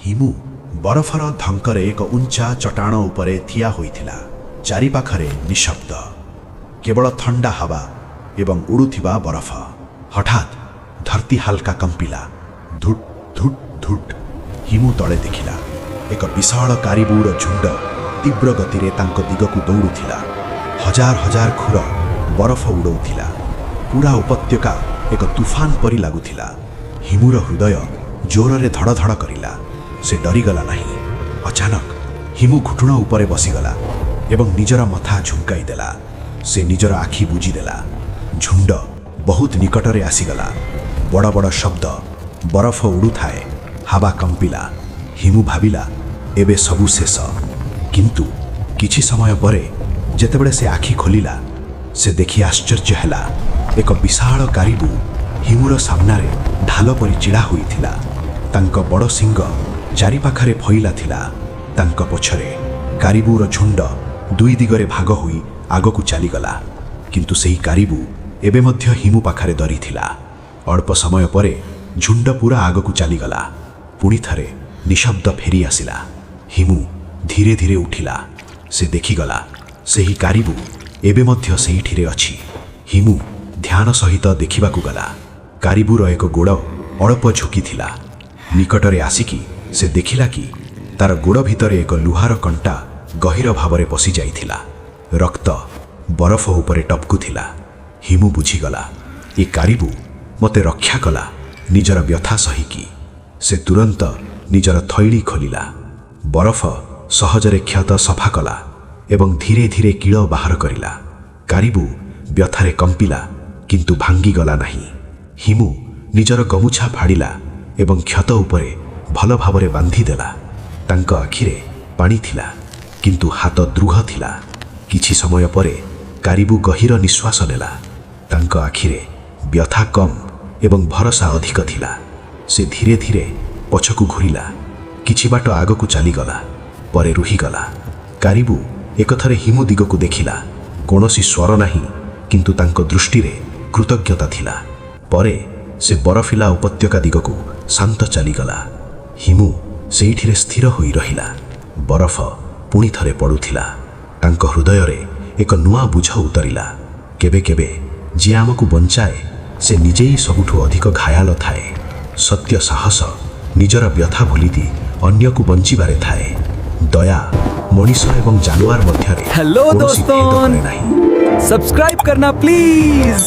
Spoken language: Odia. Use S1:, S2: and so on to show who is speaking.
S1: ହିମୁ ବରଫର ଢଙ୍କରେ ଏକ ଉଞ୍ଚା ଚଟାଣ ଉପରେ ଠିଆ ହୋଇଥିଲା। ଚାରିପାଖରେ ନିଶବ୍ଦ। କେବଳ ଥଣ୍ଡା ହାୱା ଏବଂ ଉଡ଼ୁଥିବା ବରଫ। ହଠାତ୍ ଧରତୀ ହାଲକା କମ୍ପିଲା। ଧୁଟ୍ ଧୁଟ୍ ଧୁଟ୍। ହିମୁ ତଳେ ଦେଖିଲା। ଏକ ବିଶାଳ କାରିବୁର ଝୁଣ୍ଡ ତୀବ୍ର ଗତିରେ ତାଙ୍କ ଦିଗକୁ ଦୌଡ଼ୁଥିଲା। ହଜାର ହଜାର ଖୁର ବରଫ ଉଡ଼ଉଥିଲା। ପୁରା ଉପତ୍ୟକା ଏକ ତୁଫାନ ପରି ଲାଗୁଥିଲା। ହିମୁର ହୃଦୟ ଜୋରରେ ଧଡ଼ ଧଡ଼ କରିଲା। ସେ ଡରିଗଲା ନାହିଁ। ଅଚାନକ ହିମୁ ଘୁଟୁଣ ଉପରେ ବସିଗଲା ଏବଂ ନିଜର ମଥା ଝୁଙ୍କାଇ ଦେଲା। ସେ ନିଜର ଆଖି ବୁଜିଦେଲା। ଝୁଣ୍ଡ ବହୁତ ନିକଟରେ ଆସିଗଲା। ବଡ଼ ବଡ଼ ଶବ୍ଦ, ବରଫ ଉଡ଼ୁଥାଏ, ହାୱା କମ୍ପିଲା। ହିମୁ ଭାବିଲା, ଏବେ ସବୁ ଶେଷ। କିନ୍ତୁ କିଛି ସମୟ ପରେ ଯେତେବେଳେ ସେ ଆଖି ଖୋଲିଲା, ସେ ଦେଖି ଆଶ୍ଚର୍ଯ୍ୟ ହେଲା। ଏକ ବିଶାଳ କାରିବୁ ହିମୁର ସାମ୍ନାରେ ଢାଲ ପରି ଛିଡ଼ା ହୋଇଥିଲା। ତାଙ୍କ ବଡ଼ ଶିଙ୍ଗ ଚାରିପାଖରେ ଫଇଲା ଥିଲା। ତାଙ୍କ ପଛରେ କାରିବୁର ଝୁଣ୍ଡ ଦୁଇ ଦିଗରେ ଭାଗ ହୋଇ ଆଗକୁ ଚାଲିଗଲା। କିନ୍ତୁ ସେହି କାରିବୁ ଏବେ ମଧ୍ୟ ହିମୁ ପାଖରେ ଧରିଥିଲା। ଅଳ୍ପ ସମୟ ପରେ ଝୁଣ୍ଡ ପୁରା ଆଗକୁ ଚାଲିଗଲା। ପୁଣି ଥରେ ନିଶବ୍ଦ ଫେରି ଆସିଲା। ହିମୁ ଧୀରେ ଧୀରେ ଉଠିଲା। ସେ ଦେଖିଗଲା, ସେହି କାରିବୁ ଏବେ ମଧ୍ୟ ସେଇଠିରେ ଅଛି। ହିମୁ ଧ୍ୟାନ ସହିତ ଦେଖିବାକୁ ଗଲା। କାରିବୁର ଏକ ଗୋଡ଼ ଅଳ୍ପ ଝୁକିଥିଲା। ନିକଟରେ ଆସିକି ସେ ଦେଖିଲା କି ତାର ଗୋଡ଼ ଭିତରେ ଏକ ଲୁହାର କଣ୍ଟା ଗହୀର ଭାବରେ ପଶିଯାଇଥିଲା। ରକ୍ତ ବରଫ ଉପରେ ଟପକୁଥିଲା। ହିମୁ ବୁଝିଗଲା, ଏ କାରିବୁ ମୋତେ ରକ୍ଷା କଲା ନିଜର ବ୍ୟଥା ସହିକି। ସେ ତୁରନ୍ତ ନିଜର ଥଇଳି ଖୋଲିଲା। ବରଫ ସହଜରେ କ୍ଷତ ସଫା କଲା ଏବଂ ଧୀରେ ଧୀରେ କୀଳ ବାହାର କରିଲା। କାରିବୁ ବ୍ୟଥାରେ କମ୍ପିଲା, କିନ୍ତୁ ଭାଙ୍ଗିଗଲା ନାହିଁ। ହିମୁ ନିଜର ଗମୁଛା ଫାଡ଼ିଲା ଏବଂ କ୍ଷତ ଉପରେ ଭଲ ଭାବରେ ବାନ୍ଧିଦେଲା। ତାଙ୍କ ଆଖିରେ ପାଣି ଥିଲା, କିନ୍ତୁ ହାତ ଦୃଢ଼ ଥିଲା। କିଛି ସମୟ ପରେ କାରିବୁ ଗହୀର ନିଶ୍ୱାସ ନେଲା। ତାଙ୍କ ଆଖିରେ ବ୍ୟଥା କମ୍ ଏବଂ ଭରସା ଅଧିକ ଥିଲା। ସେ ଧୀରେ ଧୀରେ ପଛକୁ ଘୁରିଲା। କିଛି ବାଟ ଆଗକୁ ଚାଲିଗଲା, ପରେ ରୁହିଗଲା। କାରିବୁ ଏକଥରେ ହିମୁ ଦିଗକୁ ଦେଖିଲା। କୌଣସି ସ୍ୱର ନାହିଁ, କିନ୍ତୁ ତାଙ୍କ ଦୃଷ୍ଟିରେ କୃତଜ୍ଞତା ଥିଲା। ପରେ ସେ ବରଫିଲା ଉପତ୍ୟକା ଦିଗକୁ ଶାନ୍ତ ଚାଲିଗଲା। ହିମୁ ସେଇଠିରେ ସ୍ଥିର ହୋଇ ରହିଲା। ବରଫ ପୁଣି ଥରେ ପଡ଼ୁଥିଲା। ତାଙ୍କ ହୃଦୟରେ ଏକ ନୂଆ ବୁଝ ଉତରିଲା। କେବେ କେବେ ଯିଏ ଆମକୁ ବଞ୍ଚାଏ, ସେ ନିଜେ ହିଁ ସବୁଠୁ ଅଧିକ ଘାୟାଲ ଥାଏ। ସତ୍ୟ ସାହସ ନିଜର ବ୍ୟଥା ଭୁଲିକି ଅନ୍ୟକୁ ବଞ୍ଚିବାରେ ଥାଏ। ଦୟା ମଣିଷ ଏବଂ ଜାନୁଆର ମଧ୍ୟରେ
S2: हेलो
S1: କୌଣସି ଭେଦ
S2: दोस्तों,
S1: କରେ ନାହିଁ।
S2: सब्सक्राइब करना प्लीज।